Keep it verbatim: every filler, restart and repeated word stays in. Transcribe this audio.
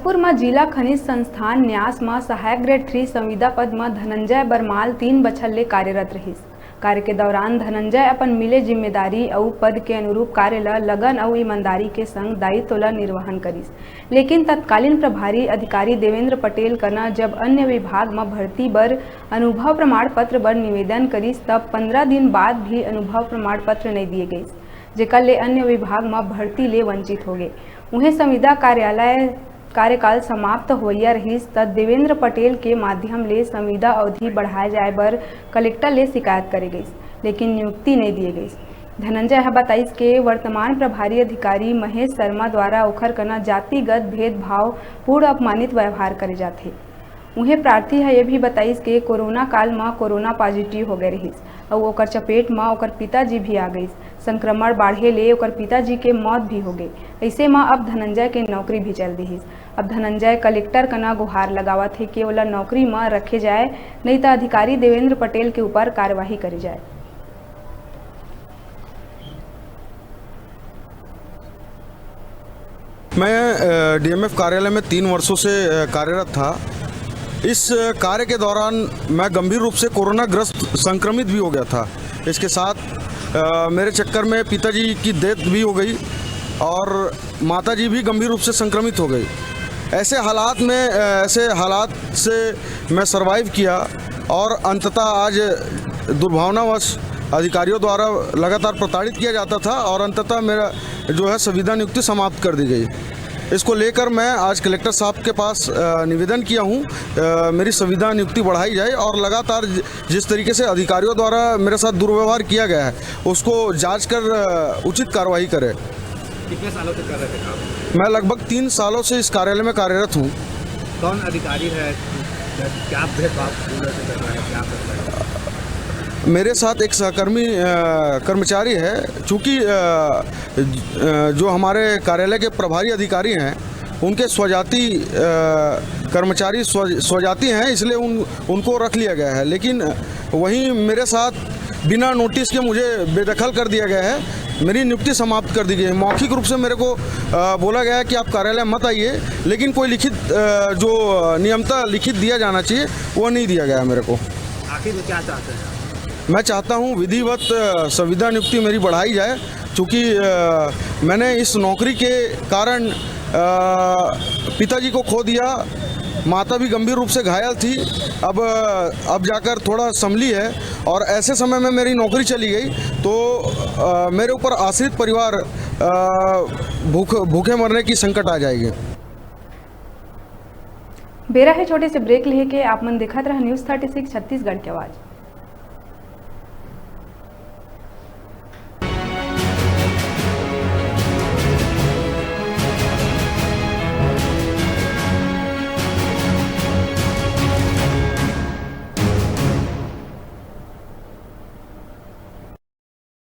जशपुर म जिला खनिज संस्थान न्यास म सहायक ग्रेड थ्री संविदा पद म धनंजय बरमाल तीन बछर ले कार्यरत रहिस। कार्य के दौरान धनंजय अपन मिले जिम्मेदारी अउ पद के अनुरूप कार्य ल लगन अउ ईमानदारी के संग दायित्व ल निर्वहन करिस। लेकिन तत्कालीन प्रभारी अधिकारी देवेंद्र पटेल कना जब अन्य विभाग म भर्ती बर अनुभव प्रमाण पत्र बर निवेदन करिस, तब पंद्रह दिन बाद भी अनुभव प्रमाण पत्र नइ दिए गइस, जेकर ले अन्य विभाग म भर्ती ले वंचित होगे। उहें, संविदा कार्यालय कार्यकाल समाप्त होवइया रहिस, त देवेंद्र पटेल के माध्यम ले संविदा अवधि बढ़ाए जाए बर कलेक्टर ले शिकायत करे गइस, लेकिन नियुक्ति नइ दिए गइस। धनंजय ह बताइस के वर्तमान प्रभारी अधिकारी महेश शर्मा द्वारा ओखर कना जातिगत भेदभाव पूर्ण अपमानित व्यवहार करे जाथे। उहें, प्रार्थी ह ये भी बताइस के कोरोना काल म कोरोना पॉजिटिव हो गए रहिस अउ ओकर चपेट म ओकर पिताजी भी आ गइस। संक्रमण बाढ़े ले ओकर पिताजी के मौत भी हो गए। अइसे म अब धनंजय के नौकरी भी चल दिहिस। अब धनंजय कलेक्टर कना गुहार लगावत हे कि ओला नौकरी म रखे जाए, नइ त अधिकारी देवेंद्र पटेल के ऊपर कार्यवाही करे जाए। मैं डीएमएफ कार्यालय में तीन वर्षों से अ, कार्यरत था। इस अ, कार्य के दौरान मैं गंभीर रूप से कोरोना ग्रस्त संक्रमित भी हो गया था। इसके साथ अ, मेरे चक्कर में पिताजी की डेथ भी हो गई और माताजी भी गंभीर रूप से संक्रमित हो गई। ऐसे हालात में अ, ऐसे हालात से मैं सर्वाइव किया और अंततः आज दुर्भावनावश अधिकारियों द्वारा लगातार प्रताड़ित किया जाता था और अंततः मेरा जो है संविदा नियुक्ति समाप्त कर दी गई। इसको लेकर मैं आज कलेक्टर साहब के पास अ, निवेदन किया हूँ, अ, मेरी संविदा नियुक्ति बढ़ाई जाए और लगातार जि-, जिस तरीके से अधिकारियों द्वारा मेरे साथ दुर्व्यवहार किया गया है, उसको जांच कर अ, उचित कार्रवाई करें। कितने सालों से कर रहे थे काम? मैं लगभग तीन सालों से इस कार्यालय में कार्यरत हूँ। कौन अधिकारी है, क्या भेदभाव पूर्ण से कर रहा है, क्या कर रहा है? मेरे साथ एक सहकर्मी अ, कर्मचारी है। चूँकि अ, ज-, अ, जो हमारे कार्यालय के प्रभारी अधिकारी हैं, उनके स्वजाति अ, कर्मचारी स्व-, स्वजाति हैं, इसलिए उन उनको रख लिया गया है। लेकिन वहीं मेरे साथ बिना नोटिस के मुझे बेदखल कर दिया गया है, मेरी नियुक्ति समाप्त कर दी गई है। मौखिक रूप से मेरे को अ, बोला गया है कि आप कार्यालय मत आइए, लेकिन कोई लिखित अ, जो नियमता लिखित दिया जाना चाहिए, वो नहीं दिया गया मेरे को। आखिर में क्या चाहते हैं? मैं चाहता हूँ विधिवत अ, संविदा नियुक्ति मेरी बढ़ाई जाए, क्योंकि अ, मैंने इस नौकरी के कारण अ, पिताजी को खो दिया, माता भी गंभीर रूप से घायल थी। अब अब जाकर थोड़ा संभली है और ऐसे समय में मेरी नौकरी चली गई तो अ, मेरे ऊपर आश्रित परिवार अ, भूख भूखे मरने की संकट आ जाएगी। बेरा हे छोटे से ब्रेक लेहे के, आप मन देखत रहा न्यूज़ थर्टी सिक्स छत्तीसगढ़ के आवाज़।